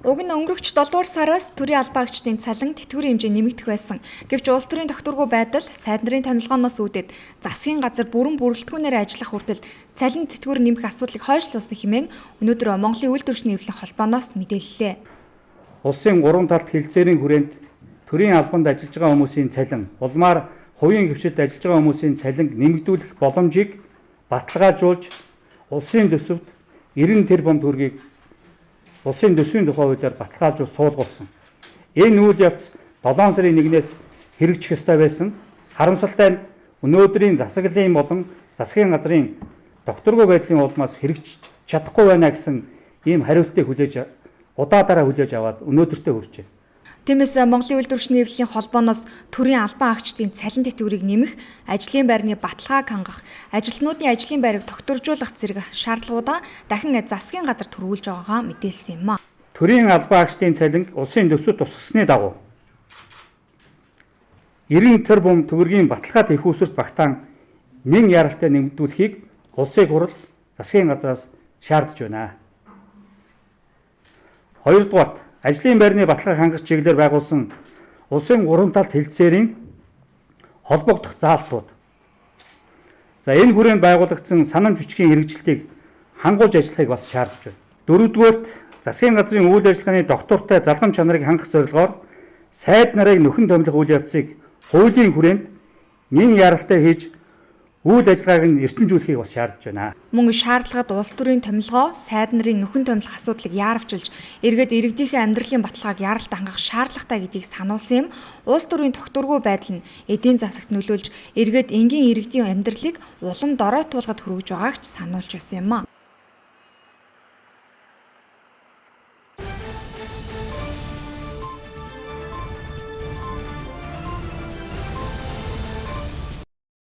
Уг нь өнгөрөгч 7 дугаар сараас төрийн албан агчдын цалин тэтгэврийн хэмжээ нэмэгдэх байсан. Гэвч улс төрийн тогтворгүй байдал, сайд нарын томилгооноос үүдээд засгийн газар бүрэн бүрэлдэхүүнээр ажиллах хүртэл цалин тэтгэвэр нэмэх асуудлыг хойшлуулсан хэмээн өнөөдөр Монголын үйлдвэрчний эвлэх холбооноос мэдээллээ. Улсын гурван талт хэлцээрийн хүрээнд төрийн албанд ажиллаж байгаа хүмүүсийн цалин, улмаар хувийн хвшилд ажиллаж байгаа хүмүүсийн цалинг нэмэгдүүлэх боломжийг баталгаажуулж улсын төсөвт 90 тэрбум төгрөгийг улсын төсвийн тухай хуулиар баталгаажуул суулгуулсан. Энэ үйл явц 7 сарын 1-ээс хэрэгжих ёстой байсан. Харамсалтай нь өнөөдрийн засаглалын болон засгийн газрын докторгүй байдлын улмаас хэрэгжиж чадахгүй байна гэсэн ийм хариултыг хүлээж удаадаараа хүлээж аваад өнөөдөртөө хүрч байна. Тиймээс Монголын үйлдвэрчний эвлэлийн холбооноос төрийн албан агчдын цалин тэтгэврийг нэмэх, ажлын байрны баталгааг хангах, ажилтнуудын ажлын байрыг тогтворжуулах зэрэг шаардлагуудаа дахин засгийн газар төрүүлж байгаагаа мэдээлсэн юм а. Төрийн албан агчдын цалинг улсын төсөвт тусгасны дагуу 90 тэрбум төгрөгийн баталгаа тэхүүсвэрт үүсвэрт багтаан нэн яралтай нэмэгдүүлэхийг улсын хурал засгийн газраас шаардж байна. Хоёрдугаарт ажлын байрны баталгаа хангах чиглэлээр байгуулсан улсын гурван талт хэлцээрийн холбогдох заалтууд. За энэ хүрээнд байгуулагдсан санамж бичгийн хэрэгжилтийг хангуулж ажиллахыг бас шаардж байна. Дөрөвдүгээрт засгийн газрын үйл ажиллагааны доктортой залгам чанарыг хангах зорилгоор сайд нарыг нөхөн томилох үйл явцыг хуулийн хүрээнд нэн яралтай хийж үйл ажиллагааг нь эрчимжүүлэхийг бас шаардж байна. Мөн шаардлагад улс төрийн томилгоо, сайд нарын нөхөн томилох асуудлыг яаравчилж, эргээд иргэдийнхээ амьдралын баталгааг яаралтай хангах шаардлагатай гэдгийг сануулсан юм. Улс төрийн тогтворгүй байдал нь эдийн засагт нөлөөлж, эргээд энгийн иргэдийн амьдралыг улам дорой туулгад хүргэж байгааг ч сануулж байсан юм а.